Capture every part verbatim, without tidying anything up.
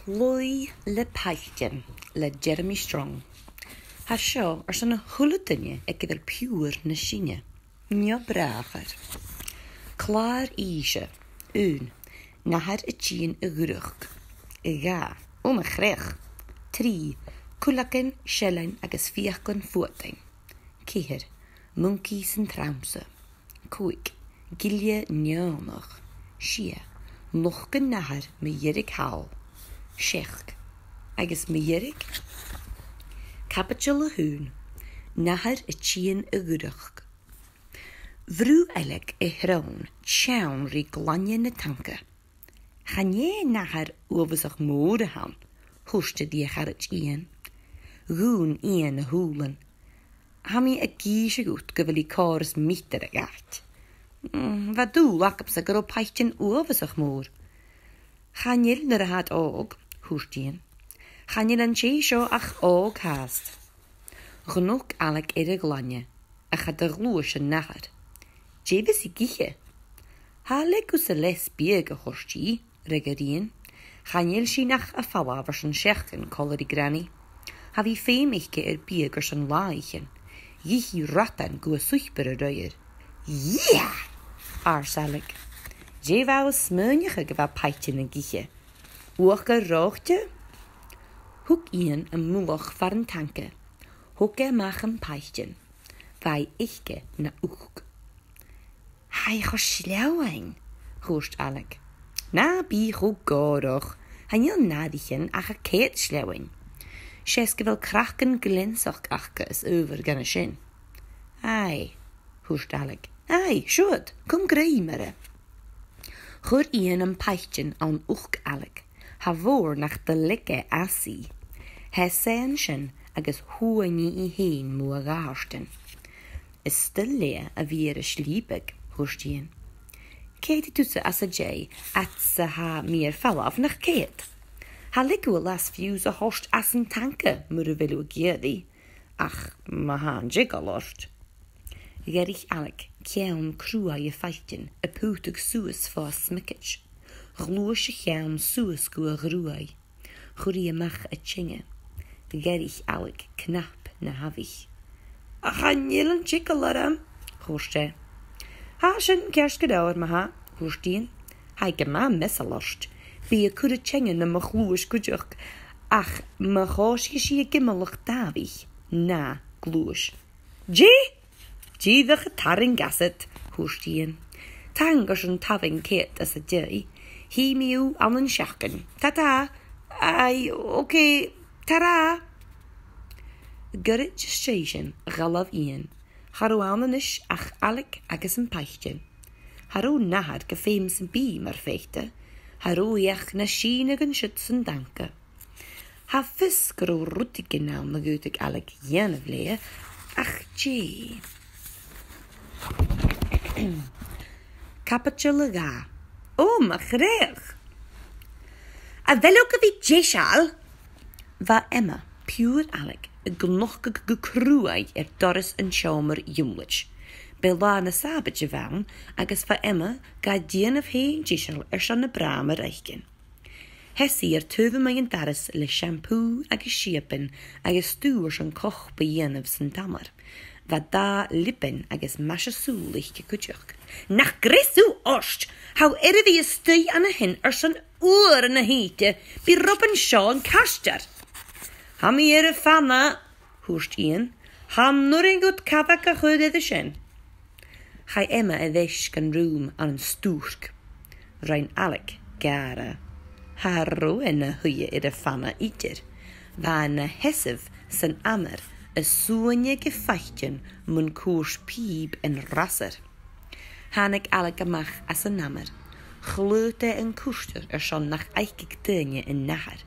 Laoigh le Pailtean le Jeremy Strong. Tha seo airson a h-uile duine aig a bheil piuthar na sinne. Neo bràthair. Clàr-innse. Aon. Nathair a' tighinn a dh'fhuireach. Dhà. Ò mo chreach. Trì. Cuileagan, seillean agus fiaclan fuadain. Ceithir. Muncaidh san trannsa. Còig. Gille neònach. Sia. Nochd an nathair mu dheireadh thall. Seachd. Agus mu dheireadh? Caibideil a h-aon. Nathair a' tighinn a dh'fhuireach. Bhrùth Ailig a shròn teann ri glainne na tanca. Chan e nathair uabhasach mòr a th' ann, thuirt e ri a charaid Iain. Dhùin Iain a shùilean. Tha mi ag innse dhut gu bheil i còrr is meatair a dh'fhaid. Mm, bha dùil agamsa gun robh Pailtean uabhasach mòr. Chan eil nuair a tha iad òg, thuirt Iain. Chan eil an tè seo ach òg fhathast. Ghnog Ailig air a' ghlainne, ach cha do ghluais an nathair. Dè bhios i ag ithe? Tha e a' leigeil thusa leas biadh a thoirt dhi, fhreagair Iain. Chan eil sinn ach a' falbh airson seachdain còmhla ri Granny. Cha bhi feum aice air biadh airson làithean. Dh'ith i radan gu a suipear a-raoir. Yeah! ars Ailig. Dè bha thu a' smaoineachadh gu bheil Pailtean ag ithe? Uachdar reòthte? Thug Iain am mullach far an tanca. Thog e a-mach am pailtean. Bha i fhaicinn na uchd. Tha i cho sleamhainn, thuirt Ailig. Na bi cho gòrach, chan eil an nàdar sin ach a' coimhead sleamhainn. Seas gu bheil craiceann gleansach aca is adhbhar dhan a sin. Aidh, thuirt Ailig. Aidh, siuthad, cùm grèim oirre. Chuir Iain am pailtean ann an uchd Ailig. Cha mhòr nach do leig e às i. Sheas e an sin agus shuain i i fhèin mu a ghàirdean. Is toil leatha a bhith air a slìobadh, thuirt Iain. Coimheadaidh tusa às a dèidh, fhad 's a tha mi air falbh, nach coimhead? Cha leig thu a leas fiù 's a thoirt às an tanca mura bheil thu ag iarraidh. Ach ma tha an t-eagal ort. Dh'fhairich Ailig ceann cruaidh a' phailtein a' putadh suas fo a smiogaid. Ghluais a cheann suas gu a ghruaidh. Chuir i a-mach a teanga. Dh'fhairich Ailig cnap na h-amhaich. Ach chan eil an t-eagal orm, thuirt e. Tha sin ceart gu leòr, ma-thà, thuirt Iain. Tha i gu math measail ort. Bidh i a' cur a teanga nam chluais cuideachd, ach ma choisich i a' ghiomallachd dàibhidh, na gluais. Dè? Dìreach a' tarraing asad, thuirt Iain. Taing airson tabhann coimhead às a dèidh. Chì mi thu ann an seachdain. Ta-ta! Aidh, ok, ta-ra! Goirid às dèidh sin, dh'fhalbh Iain. Cha robh ann a-nis ach Ailig agus am pailtean. Cha robh nathair gu feum sam bith mar pheata. Cha robh i ach na sìneadh an siud 's an tanca. Tha fios gun robh rudeigin ann a dh'fhaodadh Ailig a dhèanamh leatha, ach dè? Caibideil a dhà. Ò, mo chreach! A bheil thu gu bhith deiseil? Bha Emma, piuthar Ailig, a' gnogadh gu cruaidh air doras an t-seòmair iomlaid. B' e latha na Sàbaid a bh' ann, agus bha Emma ga dhèanamh fhèin deiseil airson na bràmair fhaicinn. Sheas i air taobh a-muigh an dorais le shampoo agus siabann agus stuth airson cupa a dhèanamh san t-amar. Bha dath libeain agus maise-sùil aice cuideachd. Nach greas thu ort! Tha thu air a bhith a-staigh an sin airson uair na h-oidhche, bidh Robin Shaw an cartair. Tha mi air a' phana, thuirt Iain. Chan urrainn dhut cabhag a chur air sin. Chaidh Emma a-rithist dhan rùm ann an stùrc. Rinn Ailig gàire. Cha robh e na shuidhe air a' phana idir. Bha e na sheasamh san amar a' suaineadh a' phailtein mun cuairt pìob an rasair. Thàinig Ailig a-mach às an amar. Shlaod e an cùrtair airson nach fhaiceadh daoine an nathair.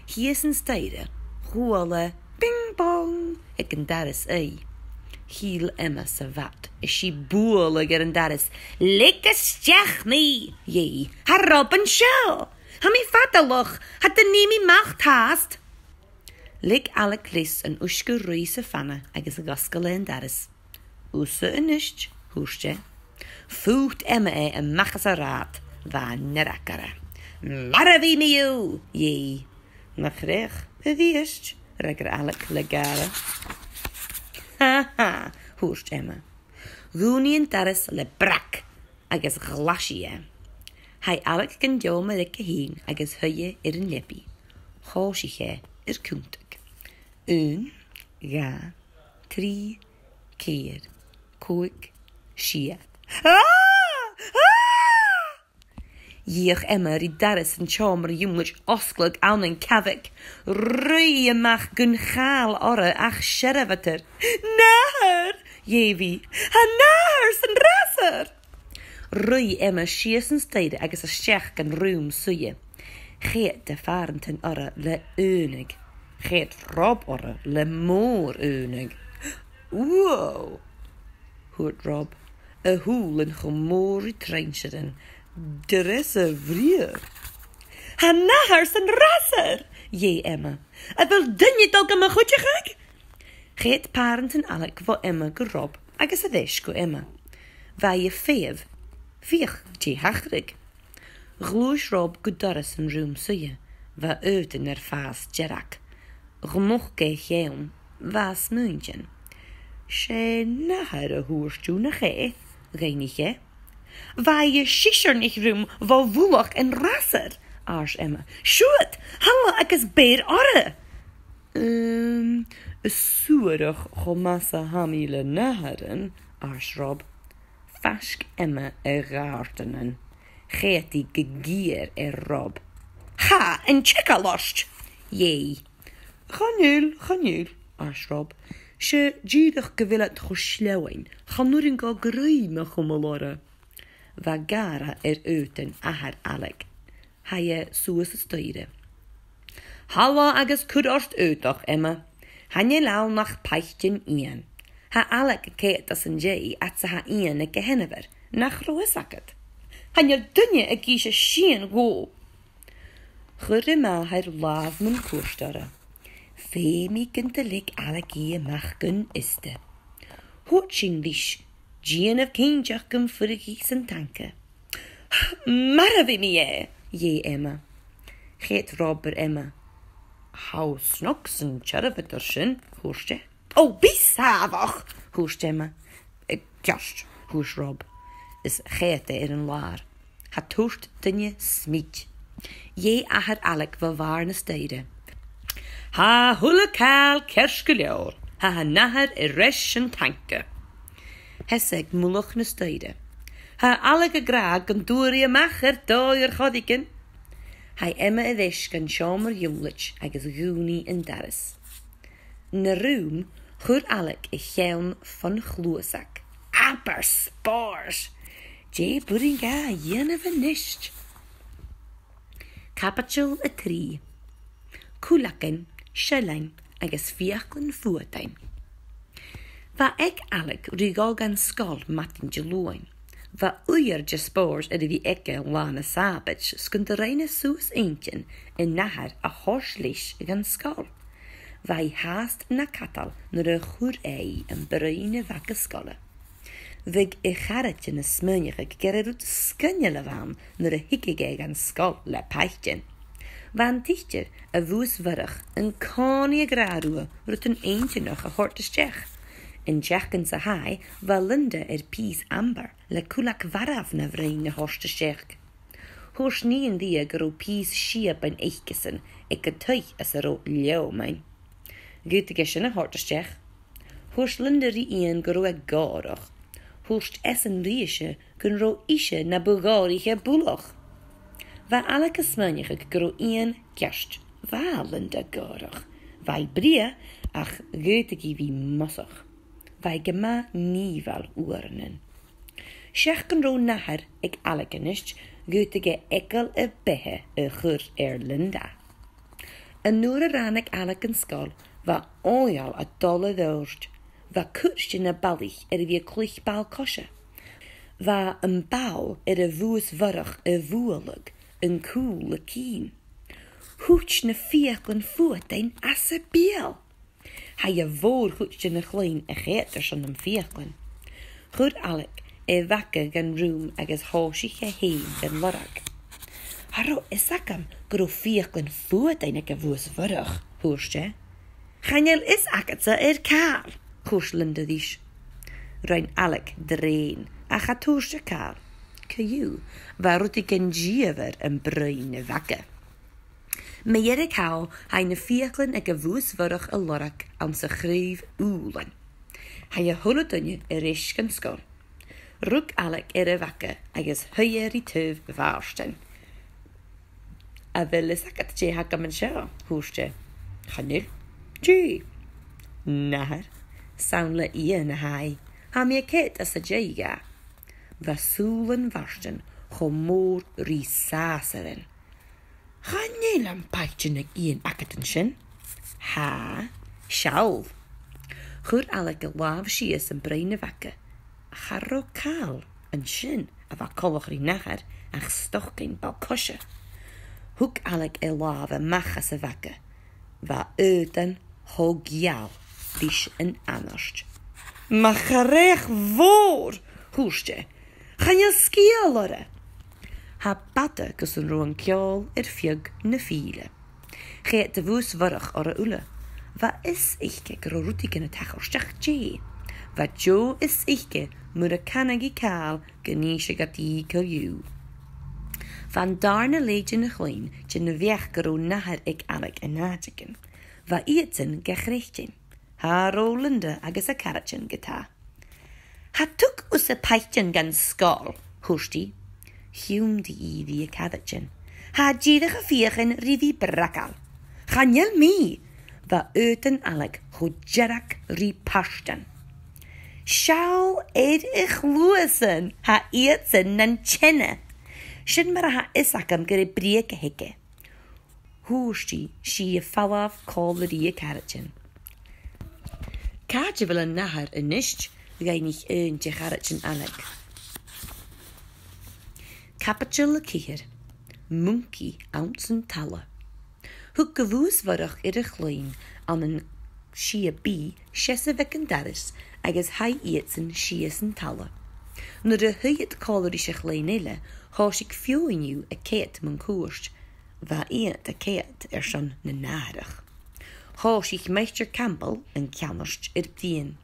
Shìos an staidhre, chuala e bing bong aig an doras aghaidh. Thill Emma sa bhad, is i a' bualadh air an doras. Leig a-steach mi! dh'èigh i. Tha Robin Shaw! Tha mi fadalach! Cha do nì mi a-mach fhathast! Leig Ailig leis an uisge-ruith sa phana agus dh'fhosgail e an doras. Thusa a-nis, thuirt e. Phut Emma e a-mach às an rathad, bha e nearach oirre. Marbhaidh mi thu! dh'èigh i. "Nach fhreagradh a-rithist?" fhreagair Alec le gàire. "Ha ha," thuirt Emma. Dhùin i an doras le brag agus ghlaisich e. Chaidh Alec gun deòmar aige fhèin agus shuidh e air an leabaidh. Choisich e air cunntadh. Aon, dhà, trì, ceithir, còig, sia. Ah! Ah! Dh'fheuch Emma ri doras an t-seòmair iomlaid fhosgladh ann an cabhaig. Ruith i a-mach gun chall oirre ach searbhadair. "Nathair!" dh'èigh i. "Tha nathair san fhrasair!" Ruith Emma sìos an staidhre agus a-steach dhan rùm-suidhe. Choimhead a phàrantan oirre le iongnadh. Choimhead Rob oirre le mòr-iongnadh. "Wow!" thuirt Rob, a shùilean cho mòr ri truinnsearan. "Dreasa bhrèagha!" "Tha nathair san fhrasair!" dh'èigh Emma. "A bheil duine a' dol gam chuideachadh?" Choimhead pàrantan Alec bho Emma gu Rob agus a-rithist gu Emma. Bha i a' feitheamh, feuch dè thachradh. Ghluais Rob gu doras an rùm-suidhe, bha aodann air fàs dearg. Dh'fheuch e a cheann, bha e a' smaoineachadh. "'S e nathair a thuirt thu, nach e?" dh'fhaighnich e. "Bha i a' siosarnachadh rium bho mhullach an fhrasair," ars Emma. "Siuthad, thalla agus beir oirre!" "Um, suarach cho math 's a tha mi le nathairean," ars Rob. Phasg Emma a ghàirdeanan. Choimhead i gu geur air Rob. "Tha an t-eagal ort!" dh'èigh i. "Chan eil, chan eil," ars Rob. "'S e dìreach gu bheil iad cho sleamhainn, chan urrainn dhomh grèim a chumail orra." Bha gàire air aodann athar Alec. Chaidh e suas an staidhre. "Thalla agus cuir ort aodach, Emma. Chan eil ann ach paistean Iain. Tha Alec a' coimhead às an dèidh fhad 's a tha Iain aig a sheanmhair, nach robh fhios agad? Chan eil duine ag innse sìon dhomh." Chuir am màthair làmh mun cuairt oirre. "Feumaidh gun do leig Alec i a-mach gun fhiosta. Thuirt sinn ris, dèanaibh cinnteach gum fuirich i san tanca." "Marbhaidh mi e!" dh'èigh Emma. Choimhead Rob air Emma. "Tha thu snog san t-searbhadair sin," thuirt e. "O, bi sàmhach!" thuirt Emma. "Eh, ceart," thuirt Rob, is choimhead e air an làr. "Tha e a' toirt duine smid." Dh'èigh athair Alec bho bhàrr na staidhre. "Tha a h-uile càil ceart gu leòr. Tha an nathair air ais san tanca." Sheas e aig mullach na staidhre. "Tha Alec ag ràdh gun d' fhuair i a-mach air dòigh air choreigin." Chaidh Emma a-rithist dhan t-seòmar iomlaid agus dhùin i an doras. Na rùm, chuir Alec a cheann fon chluasag. "Abair spòrs! Dè b' urrainn dha dhèanamh a-nis?" Caibideil a trì. Cuileagan, seillean agus fiaclan fuadain. Bha aig Alec ri dhol dhan sgoil madainn Diluain. Bha uiread de spòrs air a bhith aige an là na Sàbaid, 's gun do rinn e suas inntinn an nathair a thoirt leis dhan sgoil. Bha i fhathast na cadal nuair a chuir e i am broinn a bhaga sgoile. Bhiodh a charaidean a' smaoineachadh gur e rud sgoinneil a bh' ann nuair a thigeadh e dhan sgoil le paistean. Bha an tidsear a' bhuaisbharach an-còmhnaidh ag ràdh riutha rudan inntinneach a thoirt a-steach. An t-seachdain sa chaidh, bha Linda air pìos ambar le cuileag mharbh na bhroinn a thoirt a-steach. Thuirt nighean rithe gun robh pìos siobain aigesan aig an taigh às an robh leòmainn. Dh'fhaodadh e sin a thoirt a-steach. Thuirt Linda ri Iain gun robh e gòrach. Thuirt esan ri ise gun robh ise na bu ghòraiche buileach. Bha Alec a' smaoineachadh gun robh Iain ceart. Bha Linda gòrach. Bha i brèagha, ach dh'fhaodadh i a bhith mosach. Bha i gu math nìomhail uaireannan. Seach gun robh nathair aig Alec a-nis, dh'fhaodadh e eagal a beatha a chur air Linda. An uair a ràinig Alec an sgoil, bha Oidhche a' dol air adhart. Bha cuid de na balaich air a bhith a' cluich ball-coise. Bha am ball air a' bhuaisbharach a bhualadh, an cùl a' cinn. Thuit na fiaclan fuadain às a beul. Chaidh a' mhòr-chuid de na cloinn a choimhead airson nam fiaclan. Chuir Alec a bhaga dhan rùm agus thòisich e fhèin gan lorg. "Cha robh fhios agam gun robh fiaclan fuadain aig a' Bhuas Mhurach," thuirt e. "Chan eil fhios agadsa air càil," thuirt Linda ris. Rinn Alec drèin, ach cha tuirt e càil. Co-dhiù, bha rudeigin dìomhair am broinn na bhaga. Mu dheireadh thall, chaidh na fiaclan aig a' Bhuas Mhurach a lorg anns a' chraobh ùbhlan. Chaidh a h-uile duine air ais dhan sgoil. Rug Alec air a' bhaga agus shuidh e ri taobh Mhàrtainn. "A bheil fhios agad dè th' agam an seo?" thuirt e. "Chan eil. Dè?" "Nathair. 'S ann le Iain a tha i. Tha mi a' coimhead às a dèidh dha." Bha sùilean Mhàrtainn cho mòr ri sàsairean. "Chan eil am paistean aig Iain agad an sin?" "Tha. Seall." Chuir Alec a làmh sìos am broinn na bhaga. Cha robh càil an sin a bha coltach ri nathair ach stocainn ball-coise. Thug Alec a làmh a-mach às a' bhaga. Bha aodann cho geal ris an anart. "Mo chreach mhòr!" thuirt e. "Chan eil sgeul oirre." Tha bàta gus an robh an ceòl air feadh na fìdhle. Choimhead a' Bhuas Mhurach orra uile. Bha fhios aice gun robh rudeigin a' tachairt, ach dè? Bha deagh fhios aice mura canadh i càil gun innseadh iad dhi co-dhiù. Bha an dàrna leth den chloinn den bheachd gun robh nathair aig Alec an àiteigin. Bha iadsan ga chreidsinn. Cha robh Linda agus a caraidean ge-tà. "Cha tug thusa paistean dhan sgoil," thuirt i. Thionndaidh i ri a caraidean. "Tha e dìreach a' feuchainn ri bhith bragail." "Chan eil mi!" Bha aodann Alec cho dearg ri paistean. "Seall air a chluasan, tha iadsan nan teine. Sin mar a tha fhios agam gur e breugadh a th' aige." Thuirt i, 's i a' falbh còmhla ri a caraidean. "Càit a bheil an nathair a-nis?" dh'fhaighnich aon de charaidean Alec. Caibideil a ceithir. Muncaidh anns an talla. Thug a' Bhuas Mhurach air a' chloinn ann an sia B seasamh aig an doras agus chaidh iadsan sìos an talla. Nuair a shuidh iad còmhla ris a' chloinn eile, thòisich feadhainn dhiubh a' coimhead mun cuairt. Bha iad a' coimhead airson na nathairich. Thòisich Maighstir Campbell, an ceannard, air bruidhinn.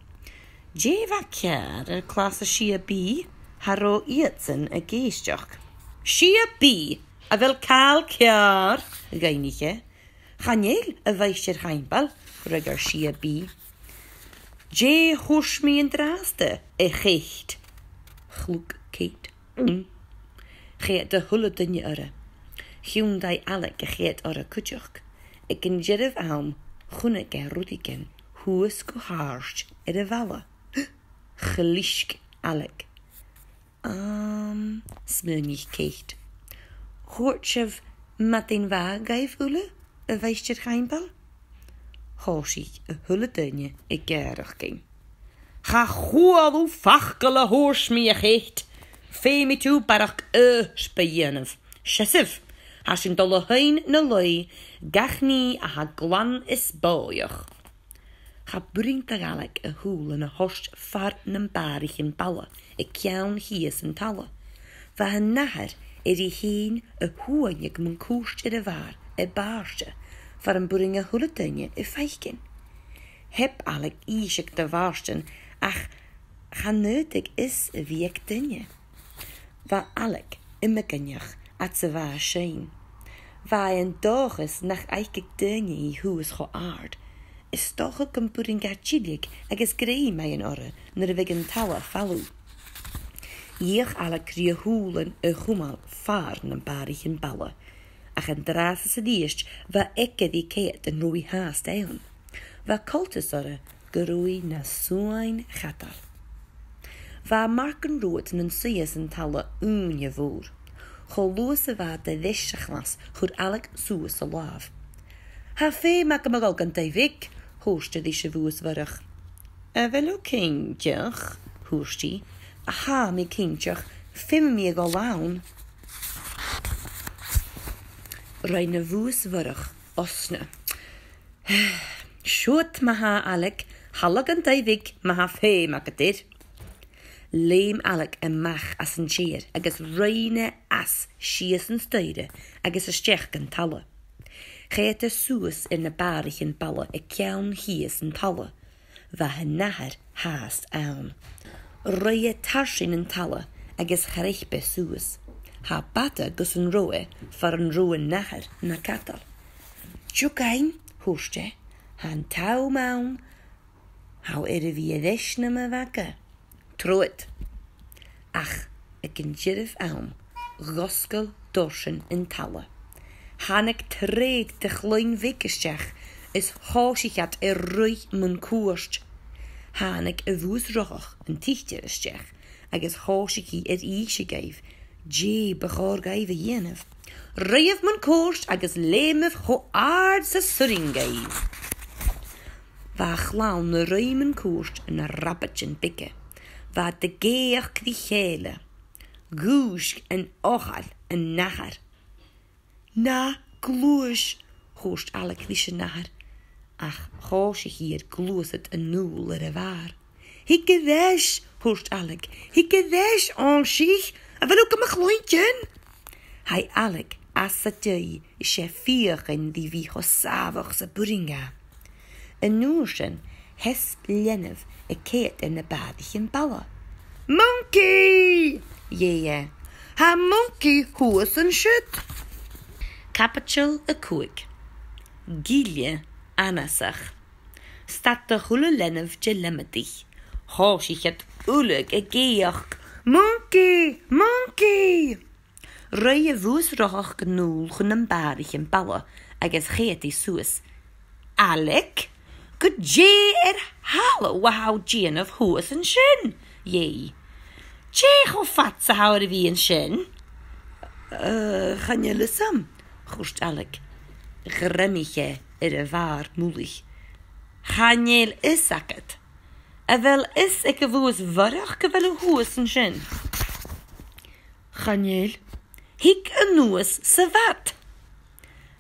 "Dè bha ceàrr air clas a sia B?" Cha robh iadsan ag èisteachd. "Sia B? A bheil càil ceàrr?" dh'fhaighnich e. "Chan eil, a Mhaighstir Chaimbeul," fhreagair sia B. "Dè thuirt mi an-dràsta, a Chait?" Chlog Cait. "Mm." Choimhead a h-uile duine oirre. Thionndaidh Alec a' coimhead orra cuideachd. Aig an dearbh àm, chunnaic e rudeigin shuas gu h-àrd air a' bhalla. Chlisg Alec. "Am," smaoinich Cait. "Chòrd sibh madainn mhath dhuibh uile, a Mhaighstir Chaimbeul?" Thòisich a h-uile duine ag èigheachd. "Cha chuala thu facal a thuirt mi, a Chait. Feumaidh tu barrachd aoisp a dhèanamh. Seasaibh, tha sinn a' dol a sheinn na laoidh gach nì a tha glan is bòidheach." Cha b' urrainn do dh'Alec a shùilean a thoirt far nam bàraichean balla aig ceann shìos an talla. Bha an nathair air i fhèin a shuaineadh mun cuairt air a' bhàr, a' bàirte, far am b' urrainn a h-uile duine a faicinn. Theab Alec innse do Mhàrtainn, ach chan fhaodadh fhios a bhith aig duine. Bha Alec iomagaineach fhad 's a bha e a' seinn. Bha e an dòchas nach fhaiceadh daoine i shuas cho àrd. Is dòcha gum b' urrainn dha tilleadh agus grèim fhaighinn orra nuair a bhiodh an talla falamh. Dh'fheuch Alec ri a shùilean a chumail far nam bàraichean balla, ach an-dràsta 's a-rithist bha eagal air a' cheart an robh i fhathast ann. Bha coltas orra gun robh i na suain chadail. Bha marcan ruadh nan suidhe san talla ùine mhòr. Cho luath 's a bha iad air ais sa chlas, chuir Alec suas a làmh. "Tha feum agam a dhol dhan taigh-bheag," thuirt e ris a' Bhuas Mhurach. "A bheil thu cinnteach?" thuirt i. "Tha mi cinnteach, feumaidh mi a dhol ann." Rinn a' Bhuas Mhurach osna. "Siuthad ma-thà, Alec, thalla dhan taigh-bheag ma tha feum agad air." Leum Ailig a-mach às an t-sèithear agus ruith e às sìos an staidhre agus a-steach dhan talla. Chaidh e suas air na bàraichean balla aig ceann shìos an talla. Bha an nathair fhathast ann. Ruith e tarsainn an talla agus chroch e suas. Tha bàta gus an robh e far an robh an nathair na cadal. "Tiugainn," thuirt e, "tha an t-àm ann, tha thu air a bhith air eisneam a' bhaga. Trobhad." Ach aig an deireadh àm, dh'fhosgail dorsan an talla. Thàinig treud de chloinn bheag a-steach is thòisich iad air ruith mun cuairt. Thàinig a' Bhogha-fhrothach an tidsear a-steach agus thòisich i air innse dhaibh dè bu chòir dhaibh a dhèanamh. "Ruighibh mun cuairt agus leumaibh cho àrd 's as urrainn dhuibh." Bha a' chlann a' ruith mun cuairt na rabaidean beaga. Bha iad ag èigheachd ri chèile. Dhùisg an fhoghal an nathair. "Na gluais," thuirt Ailig ris an nathair, ach thòisich i air gluasad a-null air a' bhàrr. "Thig air ais," thuirt Ailig, "thig air ais, an seo, a bheil thu gam chluinntinn?" Chaidh Ailig às a dèidh, is e a' feuchainn ri bhith cho sàmhach 's a b' urrainn dha. An uair sin, sheas leanabh a' coimhead air na bàraichean balla. "Muncaidh!" dh'èigh e. "Tha muncaidh shuas an siud!" Caibideil a còig. Gille annasach. Stad a h-uile leanabh de leumadaich. Thòisich iad uile ag èigheachd, "Muncaidh! Muncaidh!" Ruith a' Bhogha-fhrothach a-null chun nam bàraichean balla agus choimhead i suas. "Ailig, gu dè air thalamh a tha thu a' dèanamh shuas an sin?" dh'èigh i. "Dè cho fada 's a tha thu air a bhith an sin?" "Eh, chan eil fhios agam," thuirt Ailig. Ghreimich e air a' bhàrr mullaich. "Chan eil fhios agad. A bheil fhios aig a' Bhogha-fhrothach gu bheil thu shuas an sin?" "Chan eil." "Thig a-nuas sa bhad."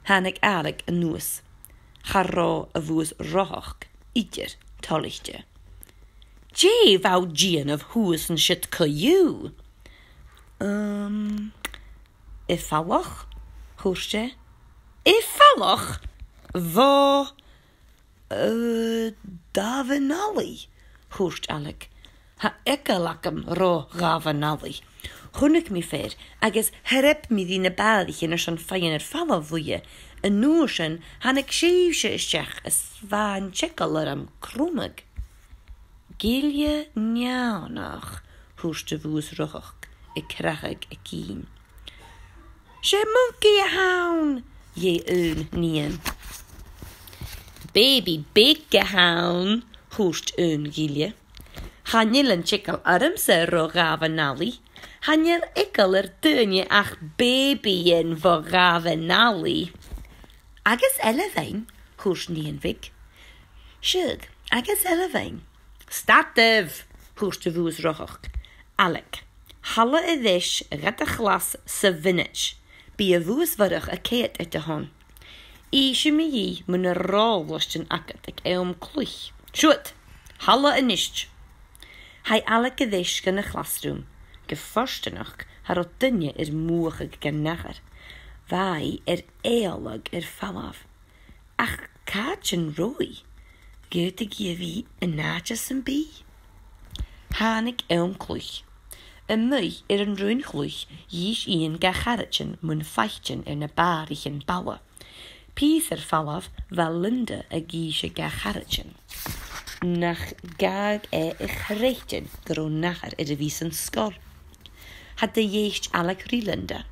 Thàinig Ailig a-nuas. Cha robh a' Bhogha-fhrothach idir toilichte. "Dè bha thu a' dèanamh shuas an siud co-dhiù?" "Um, a' falach," thuirt e. "A' falach? Bho, eh, damhan-allaidh," thuirt Ailig. "Tha eagal agam ro dhamhan-allaidh. Chunnaic mi fear agus shreap mi ri na bàraichean airson faighinn air falbh bhuaithe. An uair sin, thàinig sibhse a-steach is bha an t-eagal orm cromadh." "Gille neònach," thuirt a' Bhogha-fhrothach, a' crathadh a cinn. "'S e muncaidh a th' ann," dh'èigh aon nighean. "Baby beag a th' ann," thuirt aon ghille. "Chan eil an t-eagal ormsa ro dhamhan-allaidh. Chan eil eagal air daoine ach bèibidhean bho dhamhan-allaidh." "Agus ailbhean," thuirt nighean bheag. "Seadh, agus ailbhean." "Stadaibh," thuirt a' Bhogha-fhrothach. "Ailig, thalla air ais gu do chlas sa mhionaid. Bidh a' Bhogha-fhrothach a' coimhead air do shon. Innsidh mi dhi mu na ròlaistean agad aig àm cluich. Siuthad, thalla a-nis." Chaidh Ailig air ais dhan a' chlasroom. Gu fortanach, cha robh duine air mothachadh dhan nathair. Bha i air eòlach air falbh. Ach càit an robh i? Dh'fhaodadh i a bhith an àite sam bith. Thàinig àm cluich. A-muigh air an raon-chluich, dh'inns Iain dha charaidean mun fhaicinn air na bàraichean balla. Pìos air falbh, bha Linda ag innse dha charaidean nach gabhadh e a chreidsinn gun robh nathair air a bhith san sgoil. Cha do dh'èist Ailig ri Linda.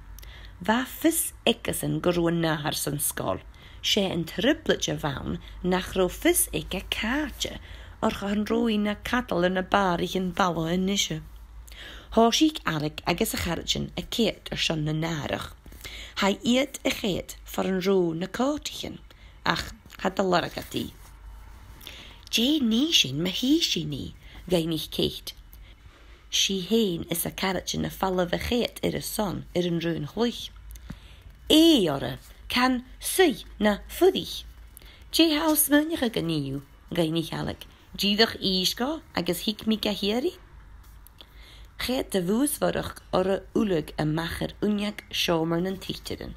Bha fios aigesan gun robh an nathair san sgoil. 'S e an trioblaid a bh' ann nach robh fios aige càite, oir chan robh i na cadal air na bàraichean balla a-nise. Thòisich Ailig agus a charaidean a' coimhead airson na nàrach. Chaidh iad a choimhead far an robh na còtaichean, ach cha do lorg iad i. "Dè nì sinn ma chì sinn i?" dh'fhaighnich Kate. 'S i fhèin is a caraidean a' falbh a choimhead air a son air an raon-chluich. "Èigh orra, can suidh no fuirich." "Dè tha thu a' smaoineachadh gun dèan thu?" dh'fhaighnich Ailig. "Dìreach innse dhomh agus thig mi ga h-iarraidh?" Choimhead a' Bhogha-mhòr orra uile a-mach air uinneag seòmar nan tidsearan.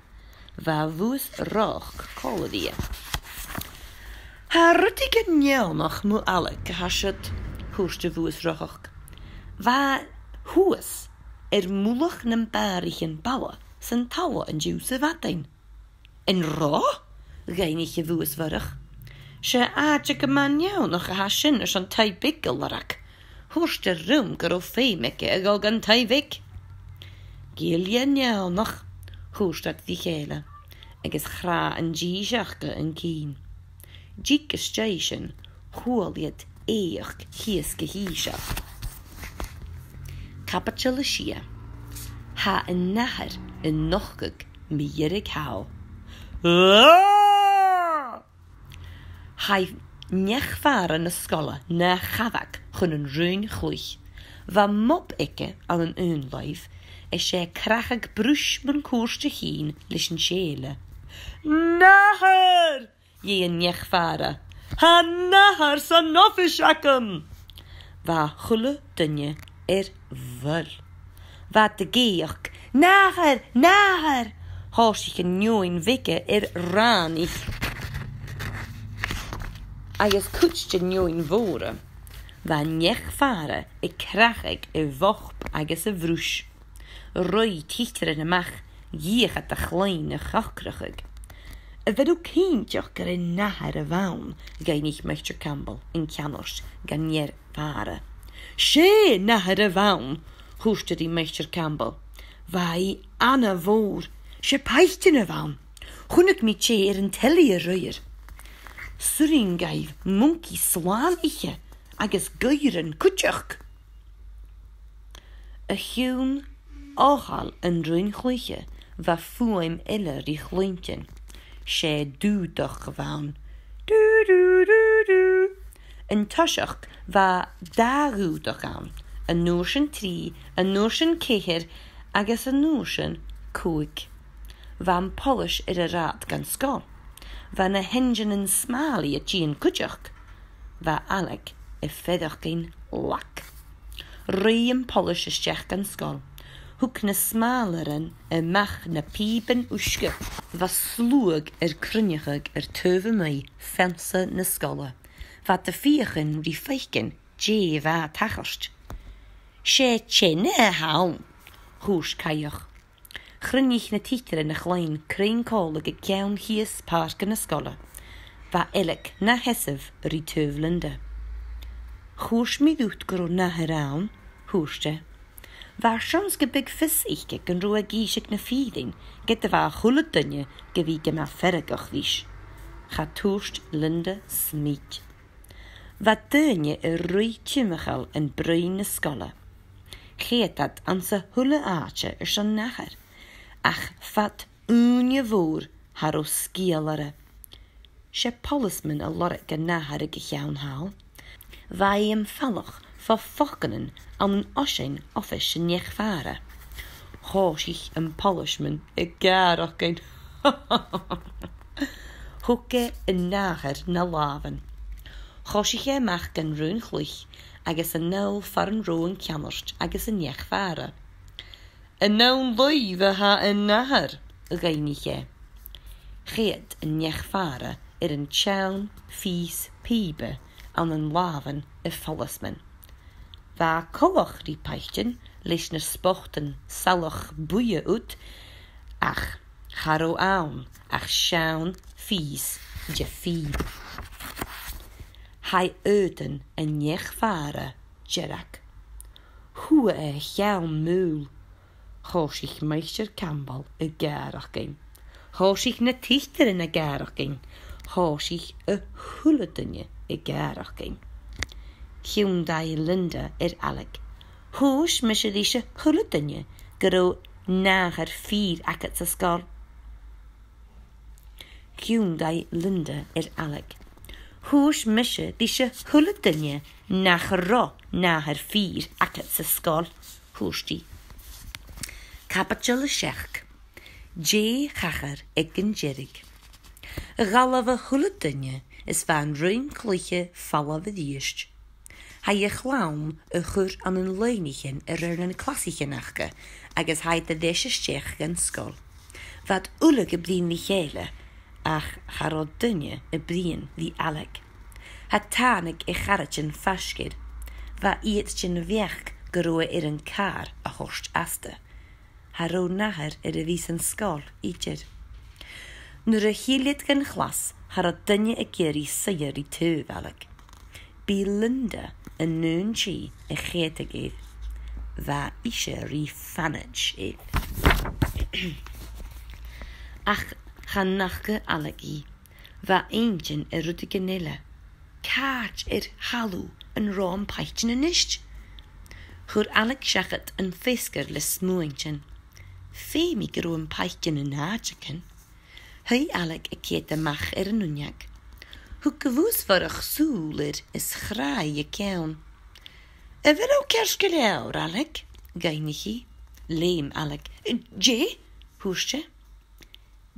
Bha a' Bhogha-mhòr còmhla rithe. "Tha rudeigin neònach mu Ailig a tha siud," thuirt a' Bhogha-mhòr. "Bha e shuas air mullach nam bàraichean balla san talla an-diugh sa mhadainn." "An robh?" dh'fhaighnich a' Bhogha-mhòr. "'S e àite gu math neònach a tha sin airson taigh beag a lorg. Thuirt e rium gun robh feum aige a dhol dhan taigh bheag." "Gille neònach," thuirt iad ri chèile, agus chrath an dithis aca an cinn. Dìreach às dèidh sin, chuala iad èigheach shìos gu h-ìosal. Caibideil a sia. Tha an nathair a' nochdadh mu dheireadh thall. Chaidh neach-faire na sgoile na chabhaig chun an raoin-chluich. Bha mop aige ann an aon làimh, is e a' crathadh bruis mun cuairt a chinn leis an t-sèile. "Nathair!" dh'èigh an neach-faire. "Tha nathair san oifis agam!" Bha a h-uile duine air bhuil. Bha iad ag èigheach, "Nathair! Nathair!" Thòisich an fheadhainn bheaga air rànaich agus cuid den fheadhainn mhòra. Bha an neach-faire a' crathadh a mhop agus a bhruis. Ruith tidsearan a-mach, dh'fheuch iad a chloinn a chomharrachadh. "A bheil thu cinnteach gur e nathair a bh' ann?" dh'fhaighnich Maighstir Campbell an ceannard dhan neach-faire. "'S e nathair a bh' ann," thuirt e ri Maighstir Campbell. "Bha i ana-mhòr. 'S e pailtean a bh' ann. Chunnaic mi tè air an telly a-raoir. 'S urrainn dhaibh muncaidh slàn ithe agus goirean cuideachd." A chionn ochall an raoin-chluiche, bha fuaim eile ri chluinntinn. 'S e dùdach a bh' ann. Dù, dù, dù, dù. An toiseach bha dà dhùdach ann, an uair sin trì, an uair sin ceithir, agus an uair sin còig. Bha am poileas air an rathad dhan sgoil. Bha na h-einnseanan smàlaidh a' tighinn cuideachd. Bha Ailig a' faireachdainn lag. Ruith am poileas a-steach dhan sgoil. Thug na smàlairean a-mach na pìoban uisge. Bha sluagh air cruinneachadh air taobh a-muigh feansa na sgoile. Bha iad a' feuchainn ri faicinn dè bha a' tachairt. 'S e teine a th' ann, thuirt Cailleach. Chruinnich na tidsearan a chloinn cruinn còmhla aig ceann shìos pàirc na sgoile. Bha Ailig na sheasamh ri taobh Linda. "Chuala mi riut gun robh nathair ann," thuirt e. "Bha seans gum biodh fios aice gun robh e ag innse na fìrinn, ged a bha a h-uile duine gu bhith gu math feargach ris." Cha tuirt Linda smid. Bha daoine a' ruith timcheall am broinn na sgoile. Choimhead iad anns a h-uile àite airson nathair, ach fad ùine mhòr cha robh sgeul orra. 'S e poileasman a lorg an nathair aig a' cheann thall. Bha e am falach fo phocannan ann an oisean oifis an neach-faire. Thòisich am poileasman a' gàireachdainn. Thug e an nathair na làmhan. Choisich e a-mach dhan raon-chluich agus a-null far an robh an ceannard agus an neach-faire. "An ann leibh a tha an nathair?" dh'fhaighnich e. Choimhead an neach-faire air an t-seann phìos pìoba ann an làmhan a' phoileasmain. Bha e coltach ri pailtean leis na spotan salach buidhe ud, ach cha robh ann ach seann phìos de phìob. Chaidh aodann an neach-faire dearg. Chuaidh e a cheann-mùil. Thòisich Maighstir Campbell a' gàireachdainn. Thòisich na tidsearan a' gàireachdainn. Thòisich a h-uile duine a' gàireachdainn. Thionndaidh Linda air Ailig. "Thuirt mise ris a h-uile duine gun robh nathair fìor agad san sgoil." Thionndaidh Linda air Ailig. "Thuirt mise ris a h-uile duine nach robh nathair fìor agad san sgoil," thuirt i. Caibideil a seachd. Dè thachair aig an deireadh? Dh'fhalbh a h-uile duine is bha an raon-cluiche falamh a-rithist. Tha a' chlann a' cur ann an loidhnichean air ar na clasaichean aca agus tha iad a' dol a-steach dhan sgoil. Bha iad uile a' bruidhinn ri chèile, ach cha robh duine a' bruidhinn ri Ailig. Cha tàinig a charaidean faisg air. Bha iad den bheachd gun robh e air an càr a thoirt asta. Cha robh nathair air a bhith san sgoil idir. Nuair a thill iad dhan chlas, cha robh duine ag iarraidh suidhe ri taobh Ailig. B' e Linda an aon tì a choimhead air. Bha ise ri fanaid air. Ach chan fhaca Ailig i. Bha inntinn air rudeigin eile. Càit air thalamh an robh am paidean a-nis? Chuir Ailig seachad am feasgar le smuaintean. Feumaidh gun robh am paidean an àiteigin. Shuidh Ailig a' coimhead a-mach air an uinneag. Thug a' bhùs-mhurach sùil air is chrath i a ceann. "A bheil thu ceart gu leòr, Ailig?" dh'fhaighnich i. Leum Ailig. "Dè?" thuirt e.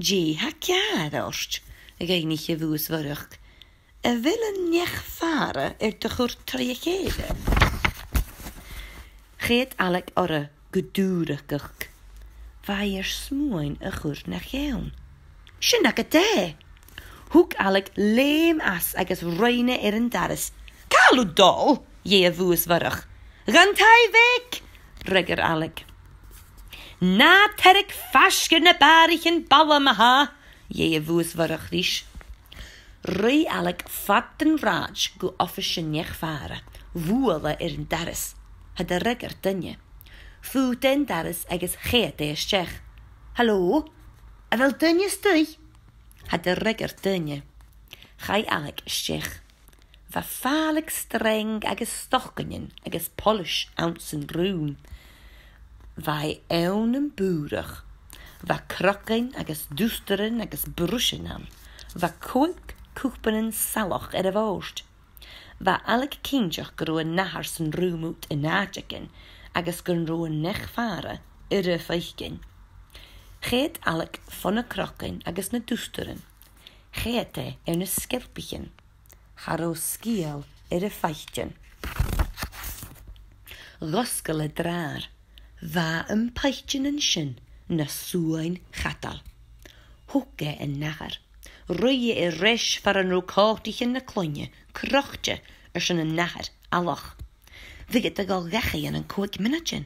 "Dè tha ceàrr ort?" dh'fhaighnich a' bhùs-mhurach. "A bheil an neach-faire air do chur troimh-a-chèile?" Choimhead Ailig oirre gu dùrachdach. Bha i air smuain a chur na cheann. "Sin agad e!" Thug Ailig leum às agus roinn e air an doras. "Càit a bheil thu a' dol?" dh'èigh a' bhùs-mhurach. "Dhan taigh bheag!" fhreagair Ailig. "Na tairg faisg air na bàraichean balla ma-thà!" dh'èigh a' bhùs-mhurach ris. Ruith Ailig fad an rathaid gu oifis an neach-faire. Bhuail i air an doras. Cha do fhreagair duine. Phut i an doras agus choimhead i a-steach. "Halò? A bheil duine a-staigh?" Cha do fhreagair duine. Chaidh Ailig a-steach. Bha fàileadh sreang agus stocainnean agus poilis anns an rùm. Bha i ann am bùrach. Bha crogain agus dustairean agus bruisean ann. Bha còig cupannan salach air a' bhòrd. Bha Ailig cinnteach gun robh an nathair san rùm ud an àiteigin agus gun robh an neach-faire air a faicinn. Choimhead Ailig fo na crogain agus na dustairean. Choimhead i air na sgeilpichean. Cha robh sgeul air a' phaidean. Dh'fhosgail i dràr. Bha am paidean an sin na suain-chadail. Thog i an nathair. Ruith i air ais far an robh còtaichean na cloinne, crochte airson an nathair fhalach. Bhiodh iad a' dol dhachaigh ann an còig mionaidean.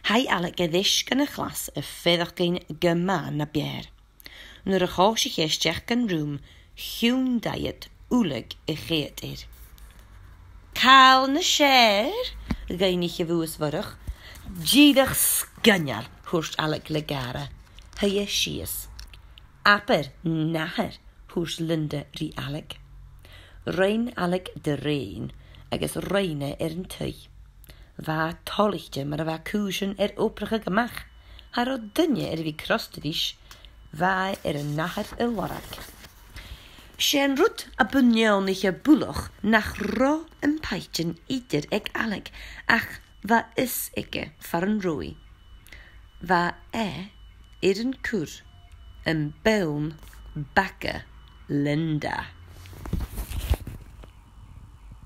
Chaidh Ailig air ais dhan a' chlas a' faireachdainn gu math na b' fheàrr. Nuair a thòisich i a-steach dhan rùm, thionndaidh iad uile a' coimhead air. "Càil nas fheàrr?" dh'fhaighnich a' bhùs-mhurach. "Dìreach sgoinneil," thuirt Ailig le gàire. Shuidh i sìos. "Abair nathair," thuirt Linda ri Ailig. Rinn Ailig de rèin agus roinn i air an taigh. Bha i toilichte mar a bha cùisean air obrachadh a-mach. Cha robh duine air a bhith crosta ris. Bha i air an nathair a lorg. 'S e an rud a bu neònaich a bu mhiosa nach robh am paidean idir aig Ailig, ach bha fios aige far an robh i. Bha e air an cur am bonn baga Linda.